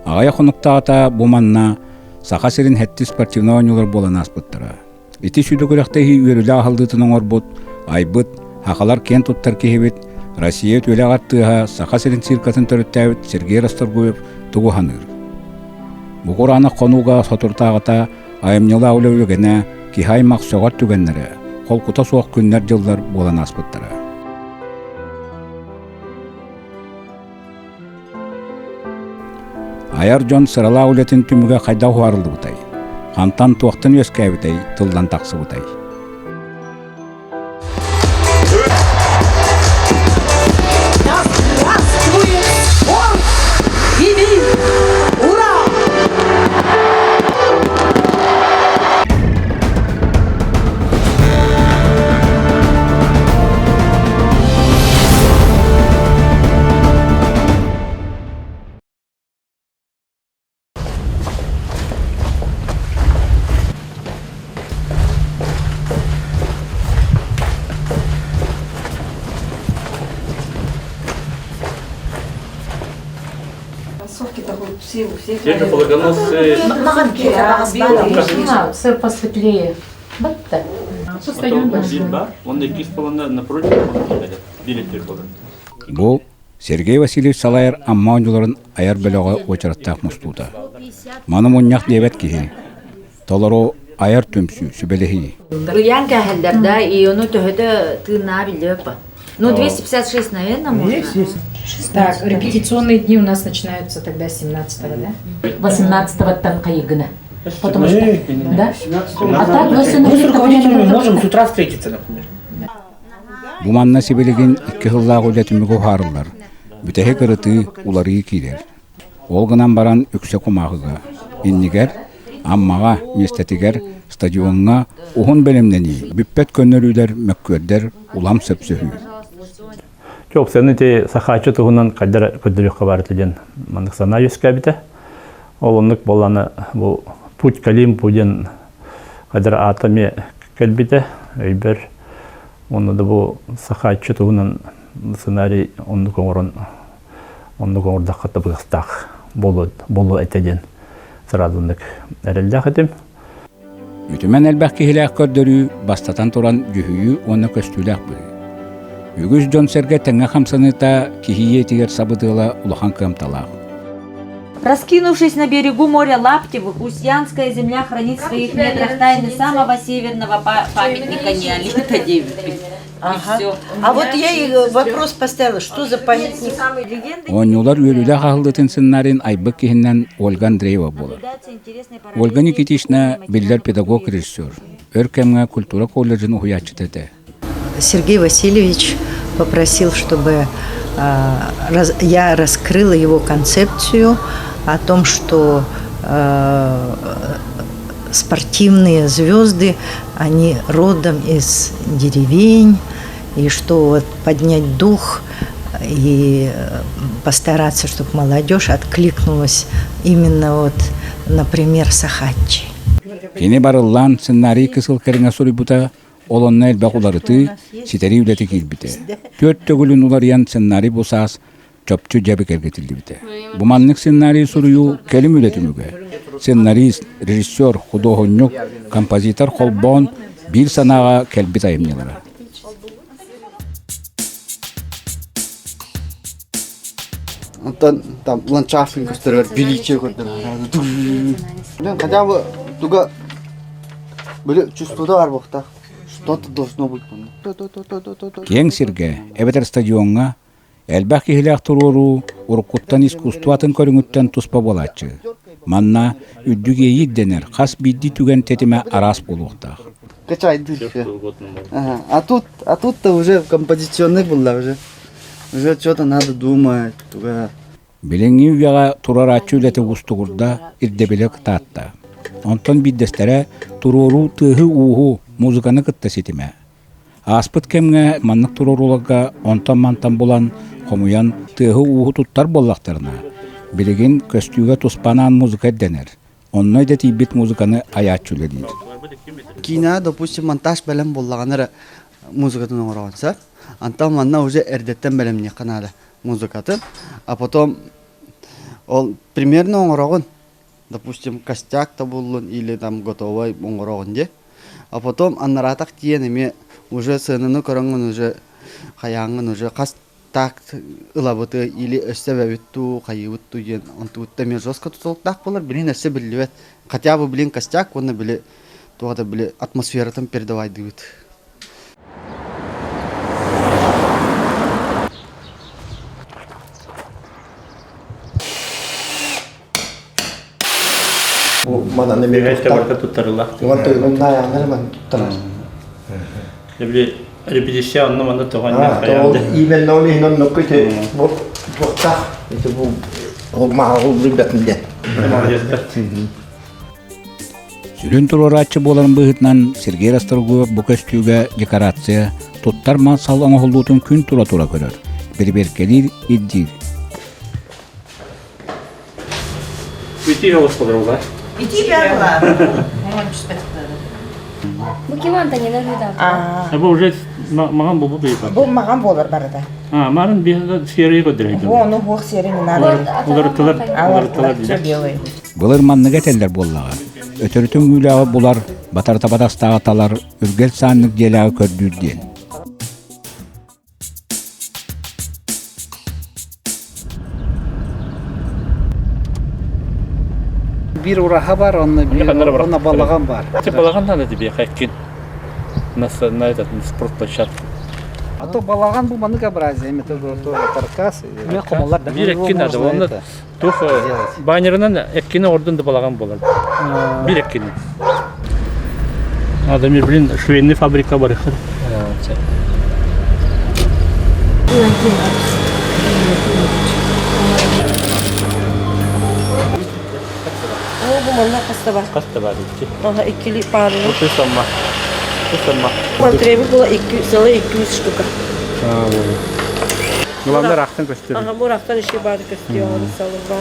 Аҕыйах хонуктааҕыта бу манна Саха сирин сэттис спортивнай оонньуулар буолан ааспыттара. Ити сүдү күрэхтэһии үөрүүлээх аһыллыытын оҥорбут, айбыт, сахалар киэн туттар киһибит, Россия үтүөлээх артыыһа, Саха сирин циркатын төрүттээбит Сергей Расторгуев тугу саныыр? Бу кураанах хонууга соторутааҕыта айымньылаах үлэ үгэнэ, киһи аймах сөҕөр түгэннэрэ, холкута суох күннэр-дьыллар буолан ааспыттара. Айар дьон сыралаах үлэтин түмүгэ хайдах уһаарыллыбытай? Хантан туохтан үөскээбитэй, тыллан тахсыбытай? Те же полагоносцы... Все посветлее. Батта. Он иккис полона напротив билеттер болар. Бу Сергей Васильевич салайар Амма оонньууларын айар бөлөҕө уочараттаах мустуута. Маны мунньах диэбэт киһи. Толору айар түмсүү, сүбэлэһии. Ыйаан кээһэллэр да, и ону төһөтө тыыннаа биллибэт ба. Ну, 256, наверное, можно. Есть, есть. Так, репетиционные дни у нас начинаются тогда с 17-го, да? 18-го Хайыгына. Потому что, да? А так, Мы с руководителями можем с утра встретиться, например. Бу манна сибилигин икки сыллаах үлэ түмүгэ уһаарыллар. Бүтэһик ырытыы, уларыйыы киирэр. Ол гынан баран үксэ кумааҕыга. Иннигэр, Аммаҕа, миэстэтигэр, стадиоҥҥа уһун бэлэмнэнии, бүппэт көннөрүүлэр, мөккүөрдэр улам сөпсөһүү. Чуопсаны ити Сахааччы туһунан хайдара көрдөрүөххэ баар этэ диэн маннык санаа үөскээбитэ. Ол оннук буоллаҕына бу Путь к Олимпу диэн хайдара аата эмиэ кэлбитэ өйбөр. Уонна да бу Сахааччы туһунан сценарий оннук оҥорон оннук оҥордоххо табыгастаах буолуо буолуо этэ диэн сразу эрэллээх этим. Үтүмэн элбэх киһилээх көрдөрүү бастатан туран дьүһүйүү уонна көстүүлээх быһыы. Үгүс дьон-сэргэ тэҥҥэ хамсаныыта киһи ийэтигэр сабыдыала улахан кыамталаах. Раскинувшись на берегу моря Лаптевых, Устьянская земля хранит в своих недрах тайны самого северного памятника неолита 9. Ага. А вот я и вопрос поставила, что за памятник? Оонньуулар үөрүүлээх аһыллыытын сценарийын айбыт киһинэн Ольга Андреева буолар. Ольга Никитична биллэр педагог-режиссер, өр кэмҥэ культура колледжын уһуйааччыта этэ. Сергей Васильевич попросил, чтобы я раскрыла его концепцию о том, что спортивные звезды, они родом из деревень, и что вот поднять дух и постараться, чтобы молодежь откликнулась именно вот, например, Сахатчи. Кини барыллаан сценарий кысыл кэриҥэ суруйбута, ол онно элбэх уларытыы, ситэрии үлэтэ киирбитэ. Түөрт төгүлүн уларыйан сценарий бу саас чопчу дьэбик эргитиллибитэ. Бу маннык сценарий суруйуу кэлим үлэ түмүгэ. Сценарист, режиссер, худуоһунньук, композитор холбоон биир санааҕа кэлбит айымньылара. Онтон там ландшафтын көстөрөр, величие көрдөрөр. Хотя бы туга были чувствода бар буохтаах. Что-то должно быть. Киэҥ сиргэ, эбэтэр стадиоҥҥа Элбэх киһилээх туруоруу уруккуттан искусство атын көрүҥүттэн туспа буолааччы. Манна үрдүк иэйии ирдэнэр хас биирдии түгэн тэтимэ араас буолуохтаах. А тут, а тут-то уже композиционный булла уже. Уже что-то надо думать. Билиҥҥи үйэҕэ турарааччы үлэтэ уустугурда, ирдэбилэ кытаатта. Онтон биирдэстэрэ туруоруу тыаһы-ууһу, музыканы кытта ситимэ. Ааспыт кэмҥэ маннык туруорууларга онтон-мантан булан, хомуйан тыаһы-ууһу туттар буоллахтарына, билигин көстүүгэ туспанаан музыка ирдэнэр. Онно идэтийбит музыканы айааччы үлэлиир. Киинэҕэ, допустим, монтаж бэлэм буоллаҕына эрэ музыкатын оҥороҕун сөп. Антон манна уже эрдэттэн бэлэмниэххэ наада музыкатын. А потом. Ол примерно оҥороҕун. Допустим, костяк да буоллун или там готовай оҥороҕун дии. А потом аннараатах тиийэн эмиэ уже сыананы көрөҥҥүн уже хайааҥҥын уже хас такт ылабыты или өссө эбэбит дуу, хайыыбыт дуу диэн онтубут эмиэ жестко тутулуктаах буолар. Билин өссө биллибэт. Хотя бы блин костяк уонна били туох да били атмосфератын передавайдыыбыт. Бу манан эмиэ туттар туттарыллар. Уон туттарар. Били репетиция онно манна тоҕо Ол именно ол иһин оннукку ити бу туохтаах ити бу ол маһа билбэтин диэн. Сүрүн туруорааччы буоларын быһыытынан Сергей Расторгуев бу көстүүгэ декорация, туттар мал-сал оҥоһуллуутун күн тура-тура көрөр, бирибиэркэлиир, ирдиир. Ити олус подруга. Ити пиарла. Бу ким Антонина Жидакова? Бу уже маган бу бу Бу маган буолар барыта. А, марын биһиги серия көдөрөйдү. Бу ону хуох серия не надо. Уларыттылар, уларыттылар. белый. Былыр манныга этэллэр буоллаҕа. Өтөрүтүн гүүлээҕи булар, батар табатастааҕы талар, үргэл сааннык дьиэлээҕи көрдүүр диэн. Биир ураһа бар, онно биир онно балаҕан бар. Ти балаҕан надо тебе хайкин на на этот спортплощадку. А то балаҕан бу многообразие, это тоже каркас. Биир эккин надо, онно туох баннерынан эккини ордун да балаҕан буолар. Биир эккини. Адамир, блин, швейный фабрика барыхыр. О, бу манна хаста бар. Хаста бар икки. Ага, иккили паарыны. Ты сама. Ты сама. Мантребы было икки, целых 200 штука. Главное, рахтан көстөр. Ага, бу рахтан еще бар көстүө, салырба.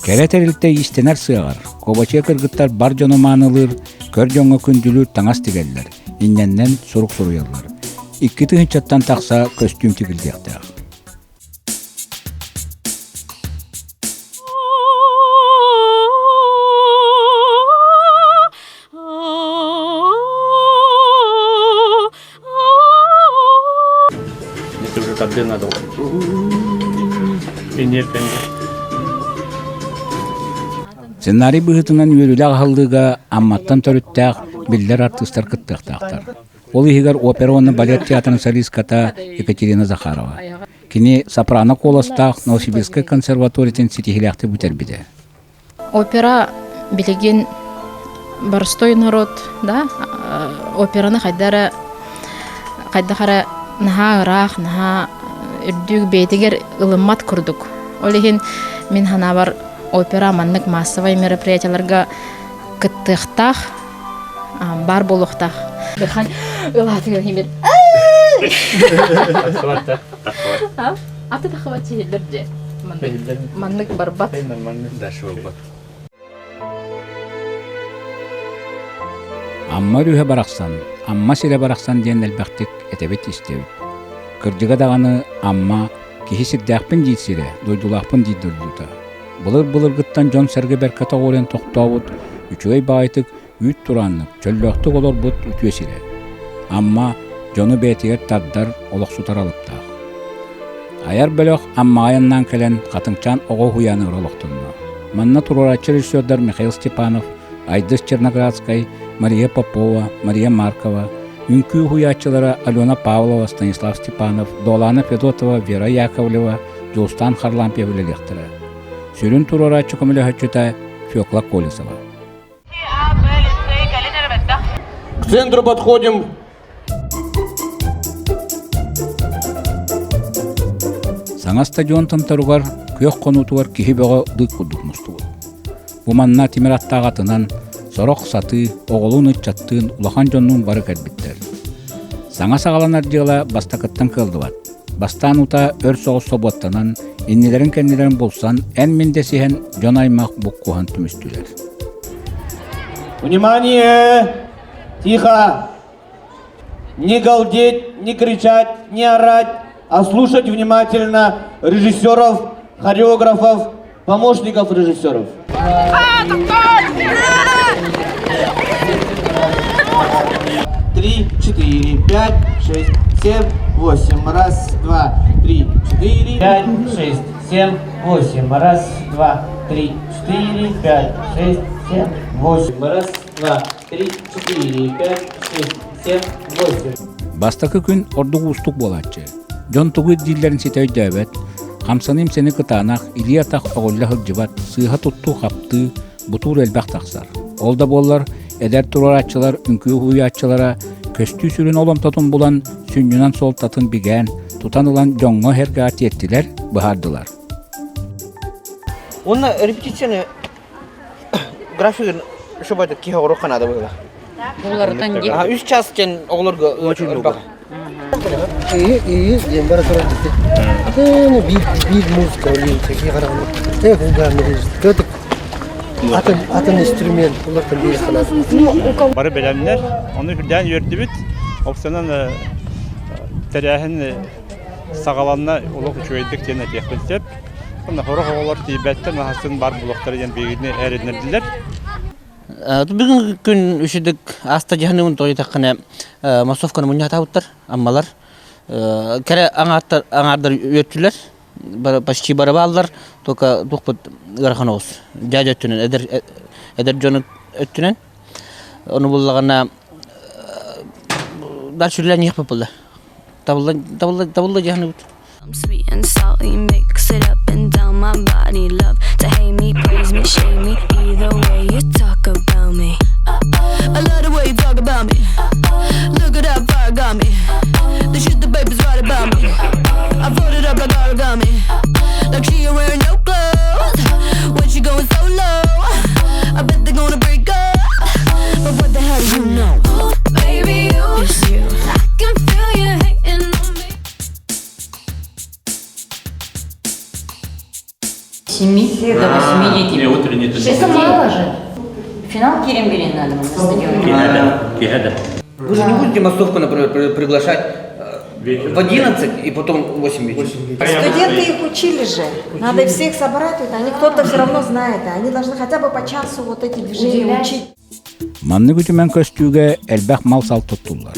Кэрэ тэрилтэ иистэнэр сыаҕар, кобачыа кыргыттар бар дьону маанылыыр, көр дьоҥҥо күндүлүүр таҥас тигэллэр, иннэннэн сурук суруйаллар. Икки тыһыынчаттан тахса көстүүм тигиллиэхтээх. Это уже тарды надо. Сценарий быһыытынан үөрүүлээх аһыллыыга Амматтан төрүттээх биллэр артыыстар кыттыахтаахтар. Ол иһигэр опера уонна балет театрын солистката Екатерина Захарова. Кини сопрано куоластаах Новосибирскай консерваториятын ситиһиилээхтик бүтэрбитэ. Опера билигин боростой норуот да операны хайда эрэ хайдах эрэ наһаа ыраах, наһаа үрдүк бэйэтигэр ылыммат курдук. Ол иһин мин санаабар опера маннык массовай мероприятиеларга кыттыахтаах, баар буолуохтаах. Аты тахабат сиһиллэр дьэ. Маннык барбат. Дальше барбат. Амма өрүһэ барахсан, Амма сирэ барахсан диэн элбэхтик этэбит истэбит. Кырдьыга даҕаны Амма киһи сирдээхпин диир сирэ, дойдулаахпын диир дойдута. Былыр-былыргыттан дьон-сэргэ бэркэ тоҕуоруйан тохтообут, үчүгэй баҕайытык үүт турааннык, чөллөөхтүк олорбут үтүө сирэ. Амма дьону бэйэтигэр тардар, олохсутар алыптаах. Айар бөлөх Аммаҕа айаннаан кэлэн Хатыҥчаан оҕо уһуйааныгар олохтонно. Манна туруорааччы режиссердар Михаил Степанов, Айдыс Черноградскай, Мария Попова, Мария Маркова, үҥкүү уһуйааччылара Алена Павлова, Станислав Степанов, Долана Федотова, Вера Яковлева, Дьулустаан Харлампьев үлэлиэхтэрэ. Сүрүн туруорааччы көмөлөһөөччүтэ Фекла Колесова. К центру подходим. Саҥа стадион томторугар күөх хонуутугар киһи бөҕө дык курдук мустубут. Бу манна тимир аттаах атынан сорох сатыы, оҕолуун ыччаттыын, улахан дьоннуун бары кэлбиттэр. Саҥа саҕаланар дьыала бастакыттан кыаллыбат. Бастаан утаа өр соҕус собуоттанан, иннилэрин-кэннилэрин булсан, эн-мин дэсиһэн дьон-аймах буккуһан түмүстүлэр. Внимание! Тихо! Не галдеть, не кричать, не орать, а слушать внимательно режиссеров, хореографов. Помощников режиссеров. Три, четыре, пять, шесть, семь, восемь. Раз, два, три, четыре, пять, шесть, семь, восемь. Раз, два, три, четыре, пять, шесть, семь, восемь. Раз, два, три, четыре, пять, шесть, семь, восемь. Бастакы күн ордук уустук буолааччы. Дьон тугу ирдииллэрин ситэ өйдөөбөт, хамсаныым-сэни кытаанах, илии-атах өҕүллэ сылдьыбат, сыыһа туттуу-хаптыы, бутуур элбэх тахсар. Ол да буоллар, эдэр туруорааччылар үҥкүү уһуйааччылара көстүү сүрүн оломтотун булан, сүнньүнэн суолтатын бигээн, тутан ылан дьоҥҥо-сэргэҕэ тиэртилэр, быһаардылар. Уонна репетицияны графигын чтобы киһи оҕоруох наада буолла. Уларытан дии. Үс час диэн оҕолорго Очень Iyi, iyi диэн бара турар дии. Атын биир биир музыка ойуун киһи хараҕына. Э кулгаан көтүк атын атын инструмент улартан биир ханаат. Бары бэлэмнэр, ону үрдээн үөрдүбүт. Оксанан тэрээһин саҕаланна олох үчүгэйдик диэн этиэхпин сөп. Онно сорох оҕолор тиийбэттэр, наһасын бар булуохтара диэн биһигини эрэннэрдилэр. Бүгүн күн үчүдүк ааста дьаһаныыбын тоҕуйдаххына массовканы мунньаатаабыттар аммалар кэрэ аҥааттар аҥаардар үөттүлэр почти бары бааллар только туохпут ыарахан оҕус дьаадьа өттүнэн эдэр эдэр дьон өттүнэн ону буллаҕына дальше үлэлээн иһиэхпит буолла табылла табылла табылла дьаһаныбыт I'm sweet and salty, mix it up and down my body. Love to hate me, praise me, shame me. Either way you talk about me. I love the way you talk about me. Look at how far got me. The shit the baby's right about me. I fold it up like origami. Like she ain't wearing no clothes. When she going so low, I bet they're gonna break up. But what the hell do you know? Ooh, baby, you, it's you. I can feel you hating on me. 7 до 8 детей. Не утренний Это мало же. Финал Керемберин надо на стадионе. Вы же не будете массовку, например, приглашать в 11 и потом в 8 вечера? Студенты их учили же. Надо всех собрать, вот они кто-то все равно знает. Они должны хотя бы по часу вот эти движения Уделять. учить. Маннык үтүмэн көстүүгэ элбэх мал-сал туттуллар.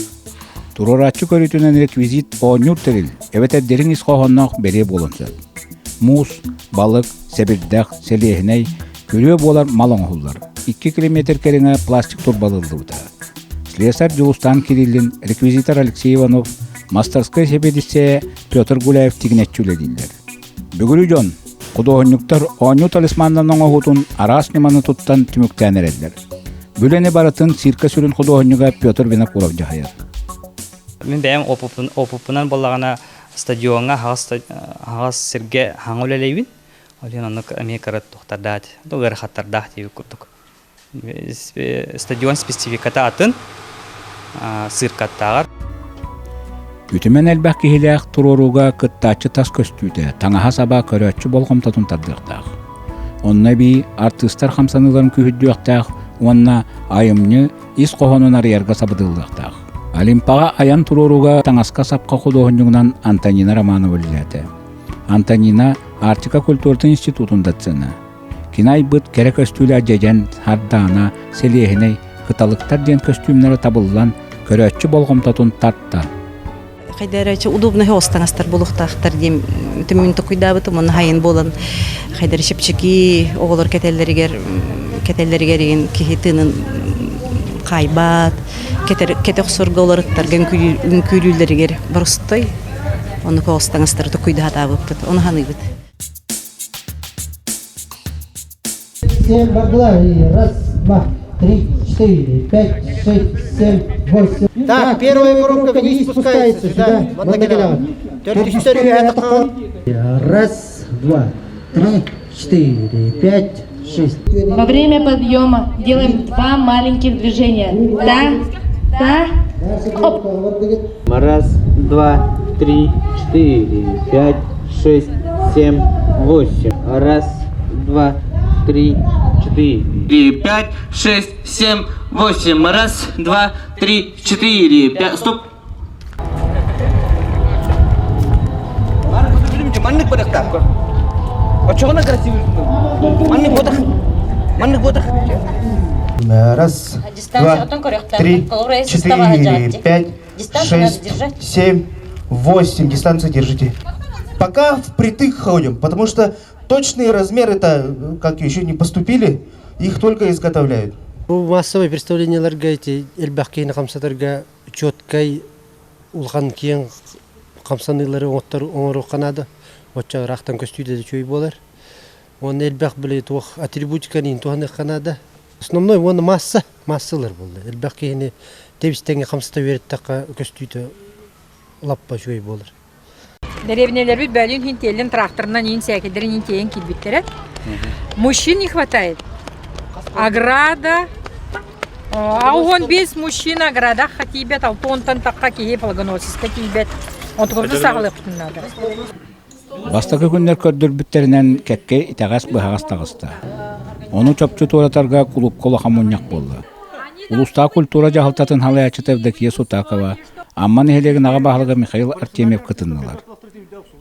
Туруорааччы көрүүтүнэн реквизит оонньуур тэрил эбэтэр дириҥ ис хоһоонноох бэлиэ буолуон сөп. Муус, балык, сэбирдэх, сэлиэһинэй, күрүө буолар мал оҥоһуллар. 2 километр кэриҥэ пластик турбалыллыбыта. Слесарь Дьулустаан Кириллин, реквизитор Алексей Иванов, мастерскай сэбиэдиссэйэ Петр Гуляев тигинэччи үлэлииллэр. Бүгүрү дьон, худуоһунньуктар оонньуу талисманынан оҥоһуутун араас ньыманы туттан түмүктээн эрэллэр. Бүлэни барытын цирка сүрүн худуоһунньуга Петр Винокуров дьаһайар. Мин бэйэм опыппынан буоллаҕына стадиоҥҥа аһаҕас сиргэ хаҥа үлэлиибин. Ол иһин оннук эмиэ кыра туохтардаах, ыарахаттардаах диэбит курдук. Стадион спецификата атын, циркаттааҕар. Үтүмэн элбэх киһилээх туруорууга кыттааччы тас көстүүтэ, таҥаһа-саба көрөөччү болҕомтотун тардыахтаах. Онно эбии артыыстар хамсаныыларын күүһүрдүөхтээх уонна айымньы ис хоһоонун арыйарга сабыдыаллыахтаах. Олимпаҕа айан туруорууга таҥаска-сапка худуоһунньугунан Антонина Романова үлэлээтэ. Антонина Арктика культуратын институтун доцена. Кини айбыт кэрэ көстүүлээх дьэдьэн, сардаана, сэлиэһинэй, кыталыктар диэн көстүүмнэрэ табыллан, көрөөччү болҕомтотун тарта. Хайдарачы удобный таҥастар булуохтаахтар диэн түмүн токуйдаабытым уонна хайын буолан хайдары чэпчэки оҕолор кэтэллэригэр кэтэллэригэр игин киһи тыынын хаайбат кэтэр кэтэ охсорго уларыттарга үҥкүүлүүллэригэр боростой оннук оҕус таҥастары токуйдаһатаабыппыт ону ханыыбыт Семь бардылар. Раз, два, три, четыре, пять, шесть, семь, восемь. Так, первая коробка вниз спускается сюда. Раз, два, три, четыре, пять, шесть. Во время подъема делаем два маленьких движения. Да, да, оп. Раз, два, три, четыре, пять, шесть, семь, восемь. Раз, два, три, четыре. Три, пять, шесть, семь, восемь. Раз, два, три, четыре, пять. Стоп. Маннык барыктаах. Очоҕуна красивый Маннык буотах. Маннык буотах. Раз, два, три, четыре, пять, шесть, семь, восемь. Дистанцию держите. Пока впритык ходим, потому что точные размеры-то, как еще не поступили, их только изготовляют. Бу массовый представлениеларга эти элбэх киһини хамсатарга четкай улахан киэҥ хамсаныылары оҥоруохха наада. Оччо ыраахтан көстүүтэ да үчүгэй буолар. Уонна элбэх били туох атрибутиканы иһин туһаныахха наада. Основной уонна масса, массалар буолла. Элбэх киһини тэбис-тэҥҥэ хамсата үөрэттэххэ көстүүтэ лаппа үчүгэй буолар. Дэриэбинэлэрбит бөлүүн иһин тиэллэн тракторынан иин сээкэйдэрин иин тиэйэн киирбиттэрэ. Мужчин не хватает. Ограда 15 мужчин оградахха тиийбэт, алтонтан тахха киһи флагоносиска тиийбэт. Онтукабытын саҕалыахпытын наада. Бастакы күннэр көрдөрбүттэринэн кэккэ итэҕэс-быһаҕас таҕыста. Ону чопчу туоратарга кулуупка улахан мунньах буолла. Улуустаах культура дьаһалтатын салайааччыта Евдокия Сутакова, Амма нэһилиэгин аҕа баһылыга Михаил Артемьев кытыннылар.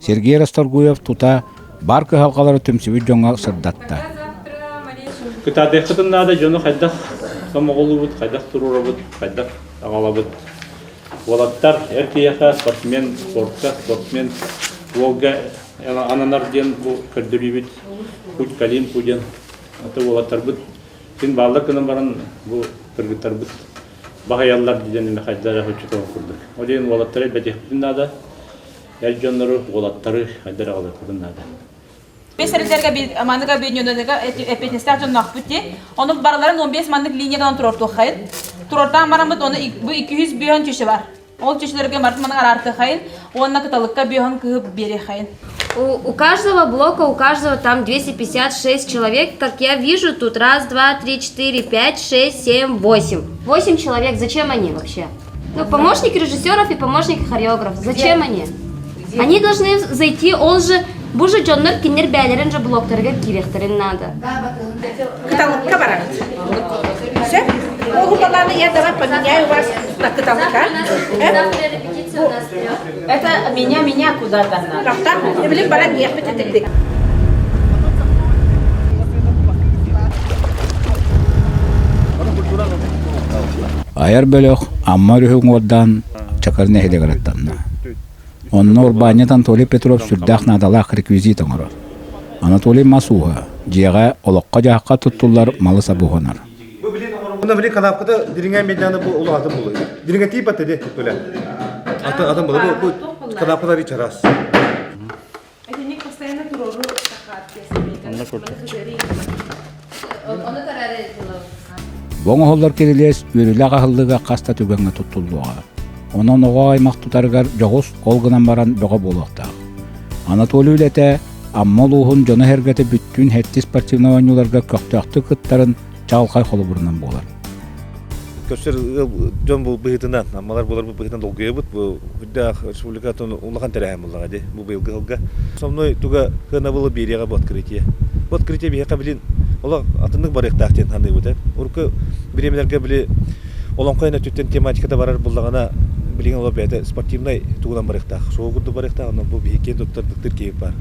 Сергей Расторгуев тута бар кыһалҕалары түмсүбүт дьоҥҥо сырдатта. Кытаатыаххытын наада дьону хайдах сомоҕолуубут, хайдах туруорабыт, хайдах аҕалабыт. Уолаттар эр киһиэхэ спортсмен спортка, спортсмен уолга ананар диэн бу көрдөрүүбүт Путь к Олимпу диэн. Аты уолаттарбыт син бааллар гынан баран бу кыргыттарбыт баһыйаллар диэн эмэ хайда эрэ оччотооҕу курдук. Ол иһин уолаттары элбэтиэхпитин наада, эр дьоннору, уолаттары хайда эрэ аҕалыахпытын наада. Бес эрэллэргэ маныга объединенныйга эппиэтинэстээх дьонноохпут дии. Ону барыларын 15 маннык линиянан туруортуоххайын. Туруортаан бараммыт оны бу 200 бүөһөн чүчэ бар. Ол чүчэлэргэ барытын маннык араартыахайын уонна кыталыкка бүөһөн кыһып биэриэхайын. У каждого блока, у каждого там 256 человек. Как я вижу, тут раз, два, три, четыре, пять, шесть, семь, восемь. Восемь человек. Зачем они вообще? Ну, помощник режиссеров и помощник хореограф. Зачем они? Они должны зайти, ол же бу же дьоннор кинилэр бээлэрин же блоктарыгар киириэхтэрин наада. Кыталыкка бараҕыт. Сөп? Ол баланы я давай поменяю вас на кыталыкка. Это меня, меня куда-то надо. Тахта, билим баран иэхпит этилдик. Айар бөлөх Амма өрүһү уҥуордаан Чакыр нэһилиэгэр аттанна. Онно урбаанньыт Анатолий Петров сүрдээх наадалаах реквизит оҥорор. Анатолий мас ууһа, дьиэҕэ, олоххо-дьаһахха туттуллар малы-сабы уһанар. Мына били канапкада дириҥэ медианы бу улаатын булу. Дириҥэ тиипат деди төле. Атын атын булу бу канапкалар чарас. Этинник постоянно турору Бу оҥоһуллар кирилиэс үөрүүлээх аһыллыыга хас да түгэҥҥэ туттуллуоҕа. Онон оҕо аймах тутарыгар дьоҕус, ол гынан баран бөҕө буолуохтаах. Анатолий үлэтэ Амма улууһун дьоно-сэргэтэ бүттүүн сэттис спортивнай оонньууларга көхтөөхтүк кыттарын чаҕылхай холобурунан буолар. Көрсөр дьон бу быһыытынан, аммалар буолар быһыытынан долгуйабыт. Бу үрдээх республикатын улахан тэрээһин буоллаҕа дии, бу быйылгы сылга. Основной туга кыанабылы биэриэҕэ бу открытие. Бу открытие биһиэхэ билин олох атыннык барыахтаах диэн саныыбыт. Урукку бириэмэлэргэ били олоҥхо өттүттэн тематиката барар буллаҕына билигин олох бэйэтэ спортивнай тугунан барыахтаах. Суол курдук барыахтаах, онон бу биһиги киэн туттар дыктыр киһи бар.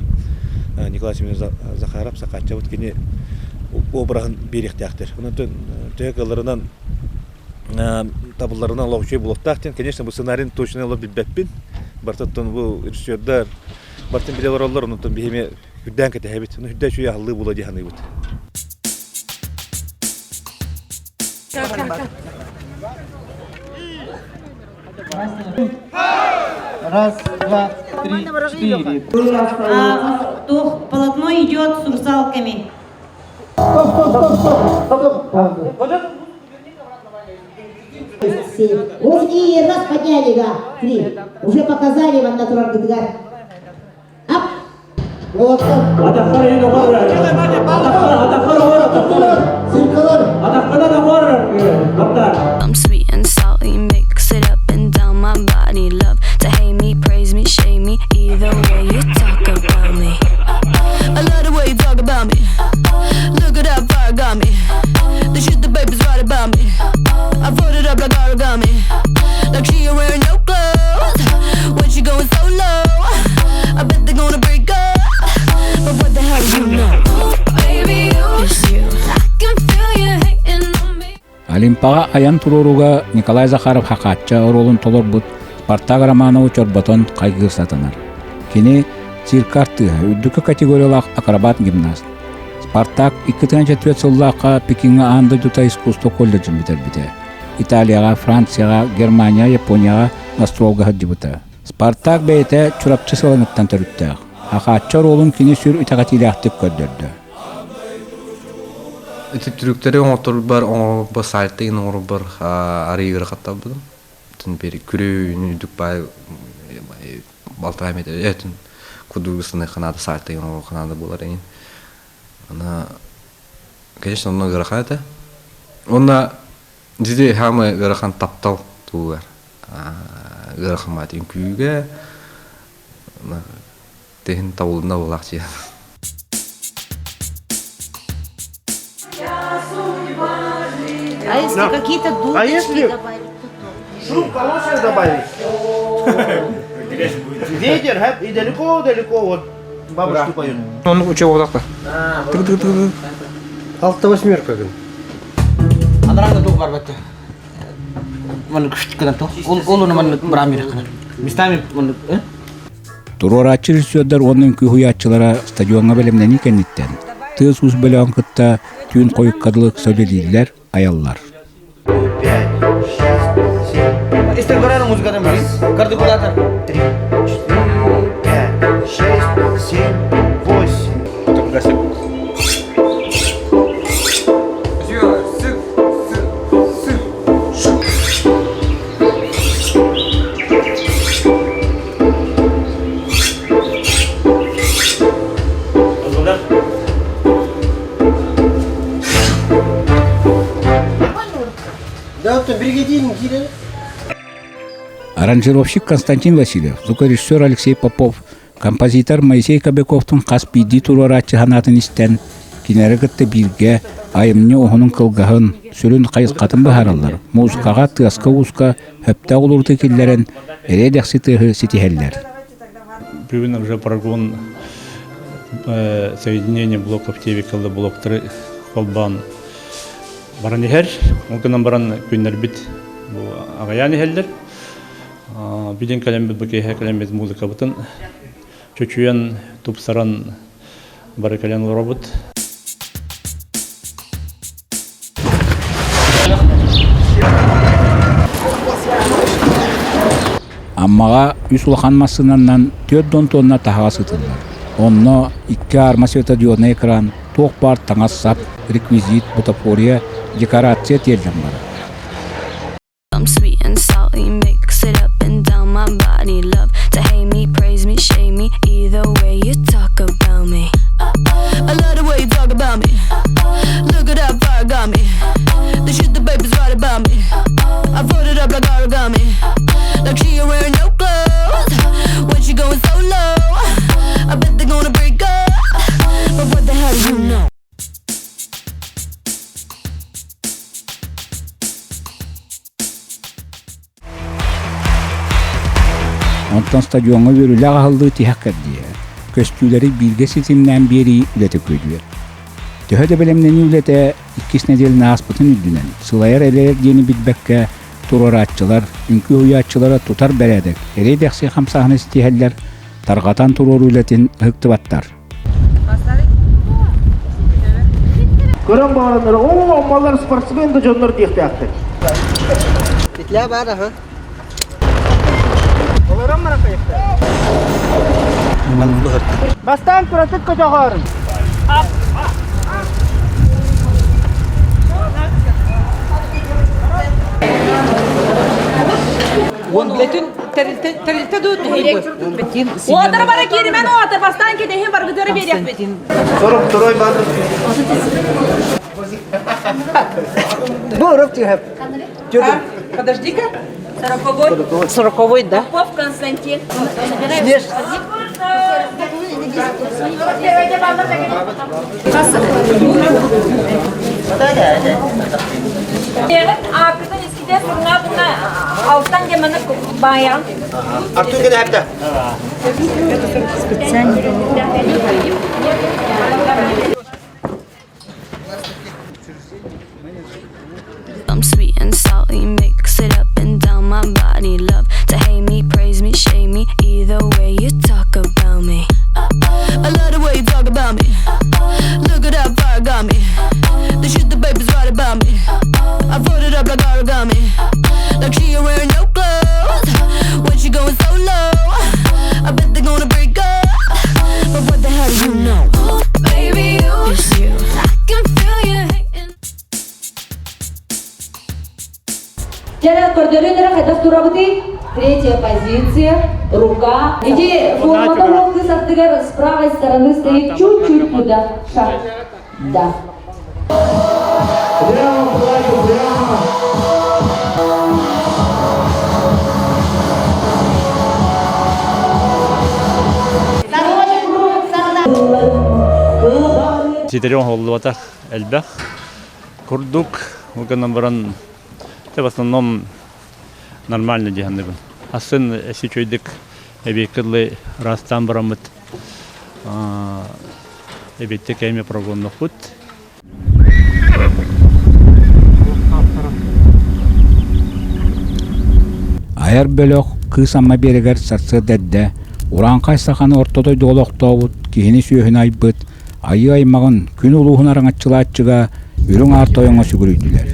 Николай Семенович Захаров, Сахааччабыт кини обраһын биэриэхтээхтэр. Онон төһө кыалларынан табылларынан олох үчүгэй буолуохтаах диэн, конечно, бу сценарийын точно олох билбэппин. Бартыттан бу режиссердар бартын билэ олороллор, онтон биһи үрдээн кэтэһэбит. Ону үрдэ үчүгэй аһыллыы буолуо дии саныыбыт. Раз, два, три, четыре. Тух, полотно идет с русалками. Семь. Восемь. И раз подняли, да. Три. Уже показали вам натурал гдгар. Ап. Вот. I'm sweet and salty, mix it up and down my body. Love to hate me, praise me, shame me. Either way you talk about me. I love the way you talk about me. Look at how far got me. The shit the baby's right about me. I fold it up like origami. Like she ain't wearing no clothes. When she going so low, I bet they're gonna break up. But what the hell? hell do you know? Baby, it's you. I can feel you hating on me. Олимпаҕа айан туруорууга Николай Захаров Хахаачча оруолун толорбут Спартак Романову чорботон хайгыыр сатанар. Кини цирка артыыһа, үрдүкү категориялаах акробат-гимнаст. Спартак 2004 сыллаахха Пекиҥҥа аан дойдута искусство колледжын бүтэрбитэ. Италияҕа, Францияҕа, Германия, Японияҕа гастролга сылдьыбыта. Спартак бэйэтэ Чурапчы сылаҥыттан төрүттээх. Хахаачча оруолун кини сүр итэҕэтиилээхтик көрдөрдө. Ити трюктэри оҥорторбар оҥорбор сайтын оҥорбор арыйы ыарахаттарбытым. Тын бери күрүүнү үрдүк баай балтараа метр этин кудугу сыны ханаада сайтын оҥорор ханаада буолар эҥин. Ана конечно онно ыарахан этэ. Онно диди хаамы ыарахан таптал тугар. Ыарахан маат үҥкүүгэ Тиһин табылынна буолаах дьиэ. А если какие-то А если дудочки добавить, то тоже. шум хороший добавить? Ветер, хэп, и далеко-далеко вот бабушки поют. Он учил вот так. Алта восьмерка гын. Анараа дух бар бетте. Маннык күштүк то. Ол ол оны маннык брамир кына. Местами маннык, э? Туруорааччы режиссердар уонна үҥкүү уһуйааччылара стадиоҥҥа бэлэмнэнии кэнниттэн тыас-уус бөлөҕүн кытта түүн хойукка дылы сөбүлүүллэр, айаллар. Истер көрөр музыкадан билин. Кардикулятор. Три, четыре, пять, шесть, семь, восемь. Да, оттон бригадирин киирэн. Аранжировщик Константин Васильев, звукорежиссер Алексей Попов, композитор Моисей Кобяковтун хас биирдии туруорааччы санаатын истэн, кинилэри кытта бииргэ айымньы уһунун кылгаһын, сүрүн хайысхатын быһаараллар, музыкаҕа, тыаска-ууска сөптөөх улууруту киллэрэн, эриэ-дэхси тыаһы ситиһэллэр. Бүгүн уже прогон соединение блоков тиэбиккалла блоктары холбоон баран иһэр. Ол гынан баран күннэрбит бу аҕыйаан иһэллэр. Билин кэлэммит бу киэһэ кэлэммит музыкабытын чочуйан, тупсаран бары кэлэн олоробут. Аммаҕа үс улахан массыынанан 4 тонна таһаҕас ыытыллар. Онно икки аарма светодиоднай экран, туох баар таҥас-сап, реквизит, бутафория, декорация тиэллэн барар. I'm sweet and salty, mix it up and down my body. Love to hate me, praise me, shame me. Either way you talk about me. I love the way you talk about me. Look at how far got me. The shit the baby's right about me. I fold it up like origami. Like she ain't wearing no clothes. When she going so low, I bet they're gonna break up. But what the hell do you know? Онтон стадиоҥҥа үөрүүлээх аһыллыы тиһэх кэрдииһэ, көстүүлэри бииргэ ситимнээн биэрии үлэтэ күөдьүйэр. Төһө да бэлэмнэнии үлэтэ иккис нэдиэлэни ааспытын үрдүнэн, сылайар-элэйэр диэни билбэккэ туруорааччылар, үҥкүү уһуйааччылара тутар бэрээдэк, эрэй-дэхси хамсааһыны ситиһэллэр, тарҕатан туруоруу үлэтин ыһыктыбаттар. Көрөн баҕараннар, оо, аммалар спортсмен да дьоннор диэхтээхтэр. Петля бар, аха. Олорон баран Бастаан кыратык көтөҕөр. Бүтүн тэрилтэ тэрилтэ дуу Уотар бара кииримэн уотар бастаан кэтэһин баргытары биэриэхпит. Сорок второй база. Боров тиһэп. Подожди-ка. Сороковой. Сороковой, да? Попов Константин. Снеж. Акытын иските сырна буна алтан деманы баян. Артур кene hepte. Специально. I'm sweet and salty, mix it up and down my body. Love to hate me, praise me, shame me. Either way you talk about me. I love the way you talk about me. Look at how far got me. The shit the baby's right about me. I fold it up like origami. Like she ain't wearing no clothes. When she going so low, I bet they're gonna break up. But what the hell do you know? Ooh, baby, you, it's you. I can feel you hating. Дьэ, көрдөрүн эрэ хайдах турабытый? Третья позиция, рука. Иди, формата уол кыыс аттыгар с правой стороны стоит чуть-чуть туда. Шаг. Да. Прямо, плачу, прямо. Ситэри оҥоһуллубатах элбэх курдук. Ол гынан баран в основном нормально дии саныыбын. Асын эси үчүгэйдик эбиэккэ дылы ыраастаан бараммыт эбиэттик кэми прогоннохпут. Айар бөлөх Кыыс Амма биэрэгэр сарсыарда эрдэ урааҥхай саханы орто дойдуга олохтообут, киһини-сүөһүнү айбыт, айыы аймаҕын, күн улууһун араҥаччылааччыга Үрүҥ Аар Тойоҥҥо сүгүрүйдүлэр.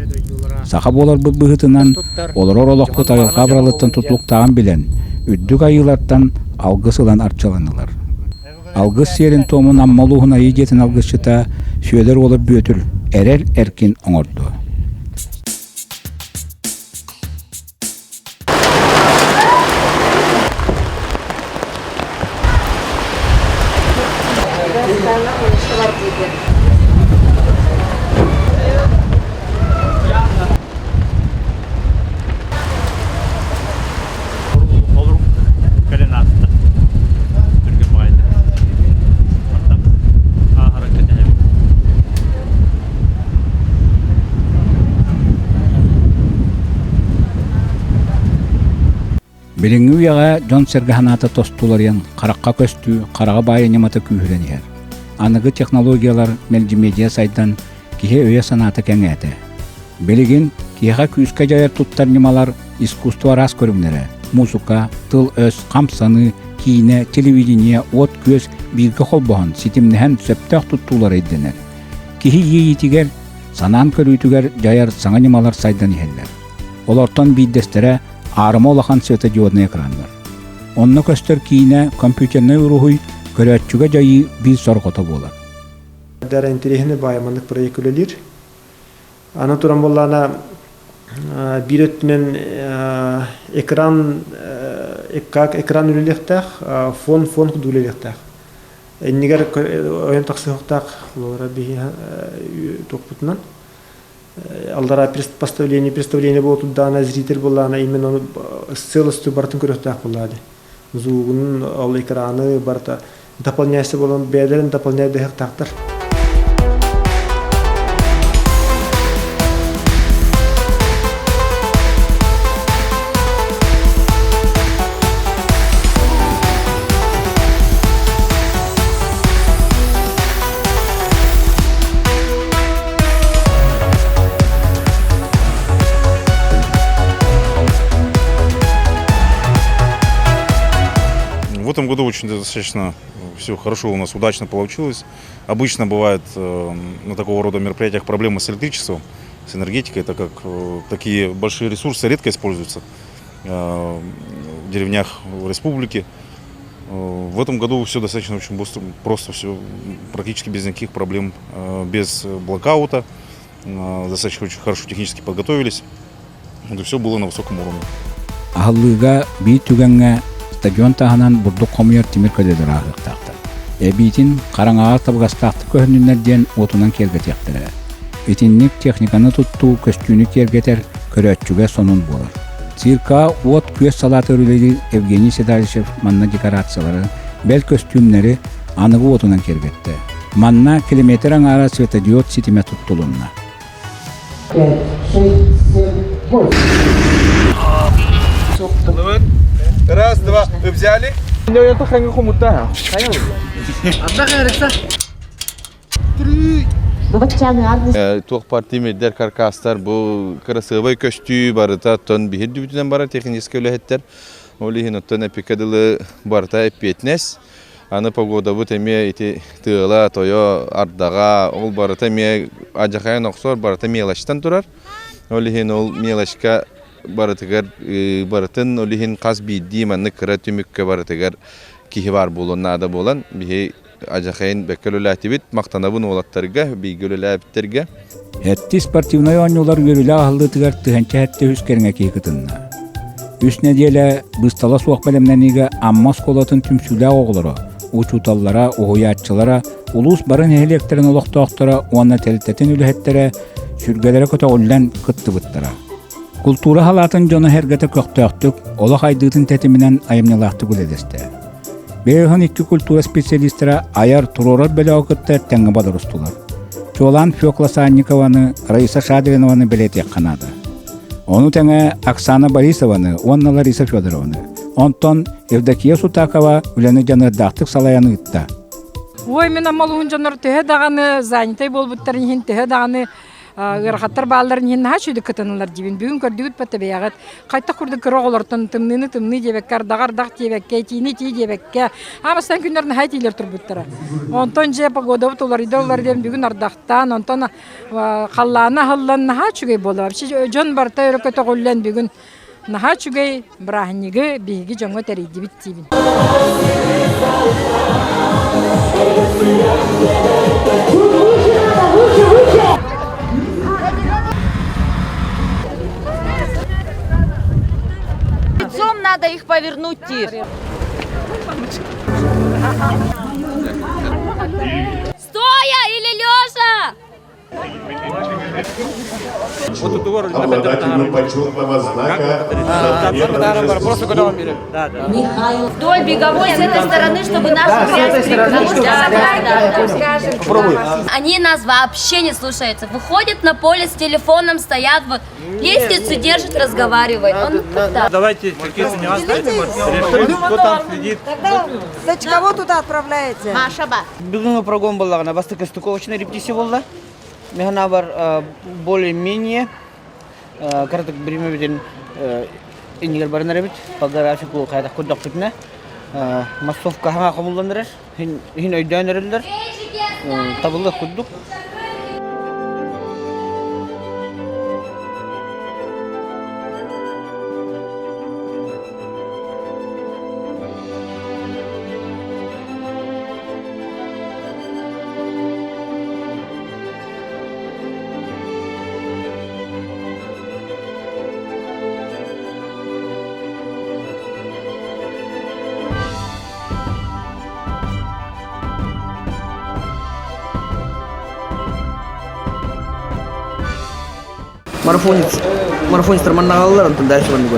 Саха буоларбыт быһыытынан, олорор олохпут айылҕа абыралыттан тутулуктааҕын билэн, үрдүк айыылартан алгыс ылан арчыланнылар. Алгыс сиэрин-туомун Амма улууһун Айыы дьиэтин алгысчыта Сүөдэр уола Бүөтүр эрэл эркин оҥордо. Олору кэлэн ааста. Түргэн баҕайытык. Мантан ааһара кэтэһэбит. Билиҥҥи үйэҕэ дьон-сэргэ санаата тостуларыйан, харахха көстүү, хараҕа баайа ньымата күүһүрэн иһэр. Аныгы технологиялар, мэлдьимедиа сайдан, киһи өйө-санаата кэҥээтэ. Билигин киһиэхэ күүскэ дьайар туттар ньымалар искусство араас көрүҥнэрэ – муусука, тыл-өс, хамсаныы, киинэ, телевидение, уот-күөс бииргэ холбоһон, ситимнэһэн сөптөөх туттуулара ирдэнэр. Киһи иэйиитигэр, санаан көрүүтүгэр дьайар саҥа ньымалар сайдан иһэллэр. Олортон биирдэстэрэ аарыма улахан светодиоднай экраннар. Онно көстөр киинэ компьютернай уруһуй көрөөччүгэ дьайыы биир сорҕото буолар. Дара интэриэһинэй баайа маннык проект үлэлиир. Аны туран буоллаана биир өттүнэн экран как экран үлэлиэхтээх, фон фон курдук үлэлиэхтээх. Иннигэр ойон тахсыахтаах олора биһи туохпутунан аллара поставление представление буолтурдаана зритель буоллаана именно ону целостью барытын көрүөхтээх буоллаады. Звугун ол экраны барыта дополняйся буолан бэйэлэрин дополняй дэһэхтаахтар. В этом году очень достаточно все хорошо у нас удачно получилось. Обычно бывает на такого рода мероприятиях проблемы с электричеством, с энергетикой, так как такие большие ресурсы редко используются в деревнях республики. В этом году все достаточно очень быстро, просто все практически без никаких проблем, без блокаута. Достаточно очень хорошо технически подготовились. Это все было на высоком уровне. Аһыллыыга биир түгэҥҥэ стадион таһынан бурдук хомуйар тимир көлөлөр ааһыахтаахтар. Эбиитин хараҥаҕа табыгастаахтык көһүннүннэр диэн уотунан киэргэтиэхтэрэ. Итинник техниканы туттуу көстүүнү киэргэтэр, көрөөччүгэ сонун буолар. Цирка уот-күөс салаатыгар үлэлиир Евгений Седалищев манна декорациялары, бэл көстүүмнэри аныгы уотунан киэргэттэ. Манна километр аҥаара светодиод ситимэ туттулунна. 5, 6, 7, 8. Раз, два, вы взяли? Туох бар тимирдэр, каркастар бу кырасыабай көстүү барыта оттон биһир дүбүтүнэн барар техническэй үлэһиттэр. Ол иһин оттон эпикэ дылы барыта эппиэтинэс. Аны погодабыт эмиэ ити тыала, тойо, ардаҕа, ол барыта эмиэ адьахайан охсор, барыта мелочтан турар. Ол иһин ол мелочка барытыгар барытын ол иһин хас биирдии маннык кыра түмүккэ барытыгар киһи баар буолуон наада буолан биһи адьахайын бэккэ үлэлээтибит махтанабын уолаттарга бииргэ үлэлээбиттэргэ Этти спортивнай оонньуулар үөрүүлээх аһыллыытыгар тыһыынча үс кэриҥэ киһи кытынна. Үс нэдиэлэ быыстала суох бэлэмнэниигэ Амма оскуолатын түмсүүлээх оҕолоро, учууталлара, уһуйааччылара, улуус бары нэһилиэктэрин олохтоохторо уонна тэрилтэтин үлэһиттэрэ сүргэлэрэ көтөҕүллэн кыттыбыттара. Култуура халаатын дьоно-сэргэтэ көхтөөхтүк, олох айдыытын тэтиминэн айымньылаахтык үлэлэстэ. Бэйэһин икки культура специалистара айар, туруорар бөлөҕү кытта тэҥҥэ бодорустулар. Чуолаан Фекла Санникованы, Раиса Шадринованы бэлиэтиэххэ наада. Ону тэҥэ Оксана Борисованы уонна Лариса Федорованы. Онтон Евдокия Сутакова үлэни дьаныардаахтык салайан ыытта. Ой, мин аммалуһун дьоннор төһө даҕаны занятай буолбуттарын иһин төһө даҕаны ыарахаттар баалларын иһин наһаа үчүгэй кытынылар диибин. Бүгүн көрдүгүт бата бэйэҕит. Хайтах курдук кыра оҕолортон тымныыны тымныы диэбэккэ, ардаҕы ардах диэбэккэ, итиини итии диэбэккэ, аамастан күннэр наһаа итиилэр турбуттара. Онтон дьэ погодабыт уларыйда уларыйда бүгүн ардахтаан, онтон халлаана аһыллан наһаа үчүгэй буолла. Вообще дьон барыта өрө көтөҕүллэн бүгүн наһаа үчүгэй бырааһынньыгы биһиги дьоҥҥо тэрийдибит диибин. Лицом надо их повернуть, Тир. Стоя или лежа? Обладателю почетного знака Вдоль беговой с этой стороны, чтобы нашу грязь прикрыть. Да, да, да. Попробуй. Они нас вообще не слушаются. Выходят на поле с телефоном, стоят вот, лестницу держат, разговаривают. Он так. Давайте какие-то нюансы решим, кто там следит. Тогда, значит, кого туда отправляете? Маша ба. Бүгүҥҥү прогон буоллаҕына бастакы стыковочный репетиция буолла. Механа бар более-менее кыратык биримэбитин иннигэр баран эрэбит. По графику хайдах көрдөхпүтүнэ массовка хаҥа хомуллан эрэр. Иһин өйдөөн эрэллэр. Табыллыах курдук. Марафонец марафонецтар маннаҕаллар онтон дальше маннык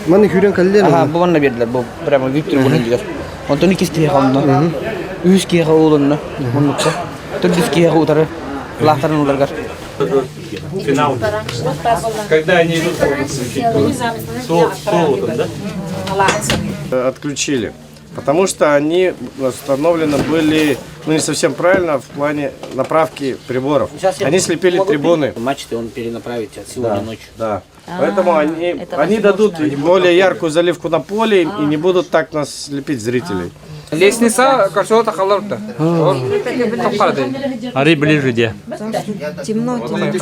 Манна күүрэн кэллиэн Аха, бу манна биэрдилэр, бу прямо Виктор Гурин Онтон иккис киһиэхэ онно, үһүс киһиэхэ уолунна, оннукка. Төрдүс киһиэхэ утары, лаахтарын ыларгар. Финал. Когда они идут, солотом, да? Отключили. Потому что они установлены были, ну не совсем правильно в плане направки приборов. Они слепили трибуны. Мачты он перенаправит сегодня Да, ночью. Да. Поэтому они, они дадут более яркую заливку на поле и не будут так нас слепить зрителей. Лестница кошелта халарта. Ари ближе где? Темно, Нет,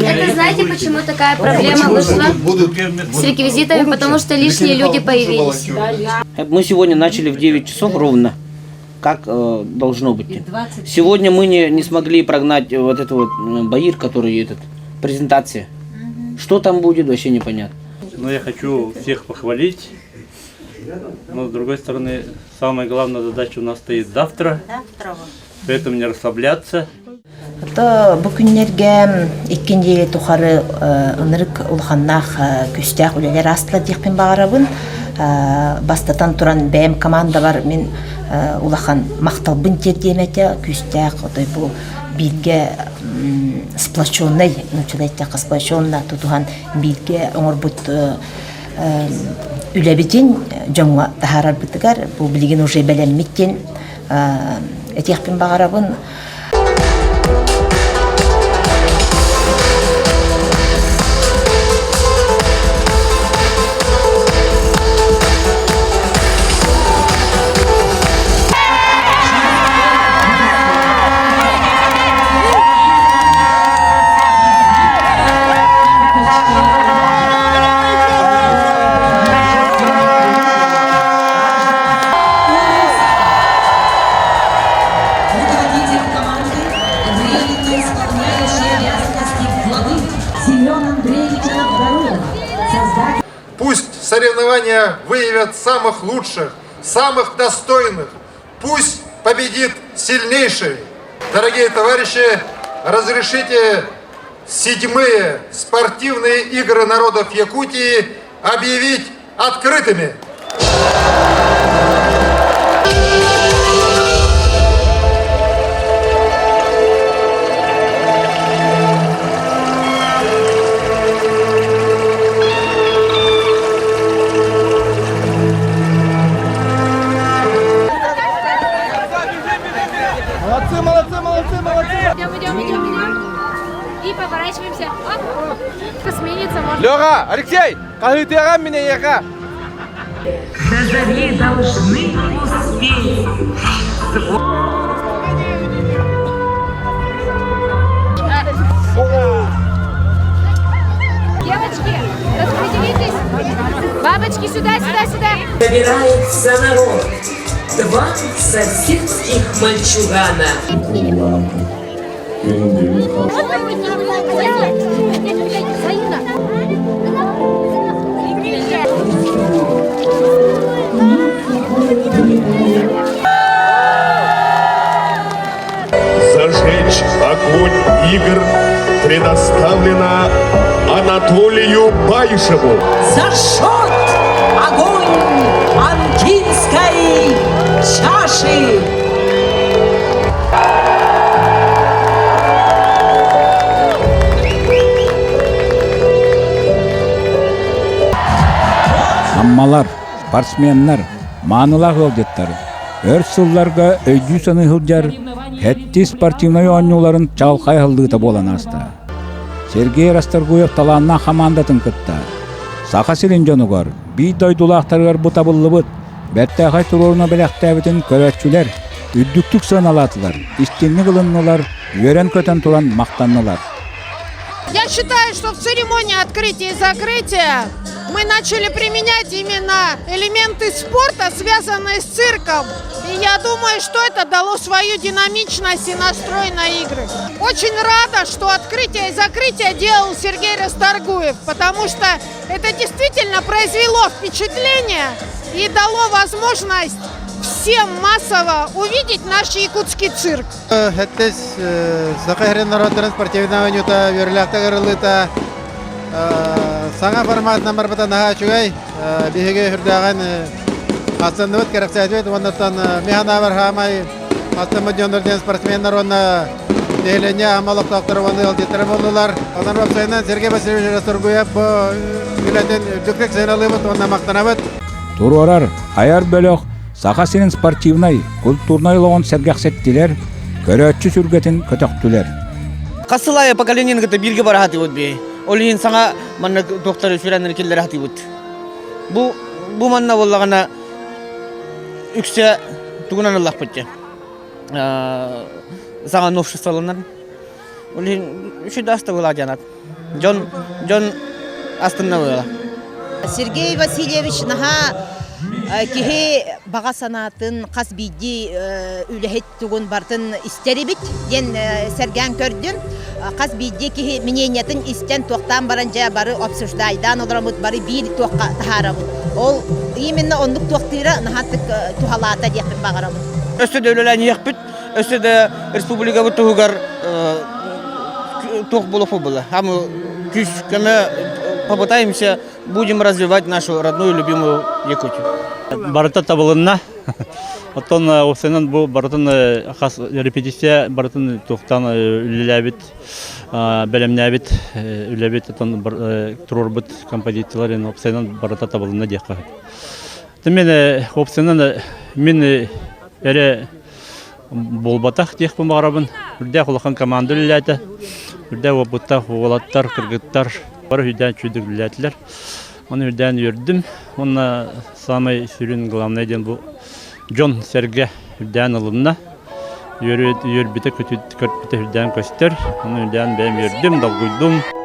это знаете, почему такая проблема вышла с реквизитами? Потому что лишние люди появились. Мы сегодня начали в 9 часов ровно, как э, должно быть. Сегодня мы не, не смогли прогнать вот этот вот Баир, который этот, презентация. Что там будет, вообще непонятно. Но я хочу всех похвалить. Но с другой стороны, самая главная задача у нас стоит завтра. Поэтому не расслабляться. То бу күннэргэ икки нэдиэлэ тухары ынырык улаханнаах күүстээх үлэлэр аастылар диэхпин баҕарабын. Бастатан туран бэйэм командабар мин улахан махталбын тиэрдиэм этэ күүстээх отой бу бииргэ сплоченный нууччалыы эттэххэ сплоченно тутуһан бииргэ оҥорбут үлэбитин дьоҥҥо таһаарарбытыгар бу билигин уже бэлэммит диэн. этиэхпин баҕарабын. Руководитель команды временно исполняющий обязанности главы Семен Андреевич Новгородов. Создатель Пусть соревнования выявят самых лучших, самых достойных. Пусть победит сильнейший. Дорогие товарищи, разрешите седьмые спортивные игры народов Якутии объявить открытыми. Молодцы, молодцы, молодцы, молодцы! Идем, идем, идем, идем. И поворачиваемся. Оп. Смениться можно. Леха, Алексей, хаһыытыаҕа мин эйиэхэ. До зари должны успеть. Девочки, распределитесь. Бабочки сюда, сюда, сюда. Собирается народ. Два соседских мальчугана. Зажечь огонь игр предоставлено Анатолию Байшеву. Зажжет огонь Анкинской чаши. Аммалар, спортсменнар, маанылаах ыалдьыттар өр сылларга өйдүү-саныы сылдьар Хэттис спортивнай оонньууларын чаҕылхай аһыллыыта буолан ааста. Сергей Расторгуев талааннаах хамаандатын кытта Саха сирин дьонугар, биир дойдулаахтарыгар бу табыллыбыт бэртээхэй туруоруна бэлэхтээбитин көрөөччүлэр үрдүктүк сыаналаатылар, истиҥник ылыннылар, үөрэн-көтөн туран махтаннылар. Я считаю, что в церемонии открытия и закрытия мы начали применять именно элементы спорта, связанные с цирком. И я думаю, что это дало свою динамичность и настрой на игры. Очень рада, что открытие и закрытие делал Сергей Расторгуев, потому что это действительно произвело впечатление и дало возможность всем массово увидеть наш якутский цирк. Хэттис Саха сирин норуоттарын спортивнай оонньуута үөрүүлээхтик арыллыыта саҥа форматынан барбыта наһаа үчүгэй. Биһиги үрдээҕин астынныбыт, кэрэхсээтибит уоннаттан мин санаабар хаамай астыммыт дьоннор диэн спортсменнар уонна нэһилиэнньэ Амма олохтоохторо уонна ыалдьыттара буоллулар. Онон уопсайынан Сергей Васильевич Расторгуев бу үлэтин үрдүктүк сыаналыыбыт уонна махтанабыт. Туруорар айар бөлөх Саха сирин спортивнай, культурнай олоҕун сэргэхсэттилэр, көрөөччү сүргэтин көтөхтүлэр. Хас сыл аайы поколениены кытта бииргэ бара сатыыбыт бии. Ол иһин саҥа манна туохтары сүрэннэри киллэрэ сатыыбыт. Бу бу манна буоллаҕына үксэ тугунан ыллахпыт дии. Саҥа новшестволанар. Ол иһин үчүгэй да астыбылаа дьанат. Дьон дьон астынна буола. Сергей Васильевич наһаа киһи баҕа санаатын хас биирдии үлэһит тугун барытын истэр эбит диэн сэргээн көрдүм. Хас биирдии киһи мнениятын истэн туохтаан баран дьэ бары обсуждайдаан олороммут бары биир туохха таһаарабыт. Ол именно оннук туохтыыра наһаа туһалаата диэхпин баҕарабын. Өссө да үлэлээн иһиэхпит, өссө да республикабыт туһугар туох буолуох буолла. Хамы күүс көмө попытаемся будем развивать нашу родную любимую Якутию. Барыта табылынна. Оттон уопсайынан бу барытын хас репетиция барытын туохтан үлэлээбит, бэлэмнээбит үлэбит оттон туруорбут композициялар уопсайынан барыта табылынна диэххэ. Мен уопсайынан мин эрэ. буолбатах диэхпин баҕарабын. Үрдээх улахан команда үлэлээтэ. Үрдээх уопуттаах уолаттар, кыргыттар бары үрдээн үчүгэйдик үлэлээтилэр. Оны үрдээн үөрдүм. Уонна самай сүрүн главное диэн бу дьон-сэргэ үрдээн ылынна. Үөрбүтэ, көтүтэ үрдээн көстөр. Оны үрдээн бэйэм үөрдүм, долгуйдум.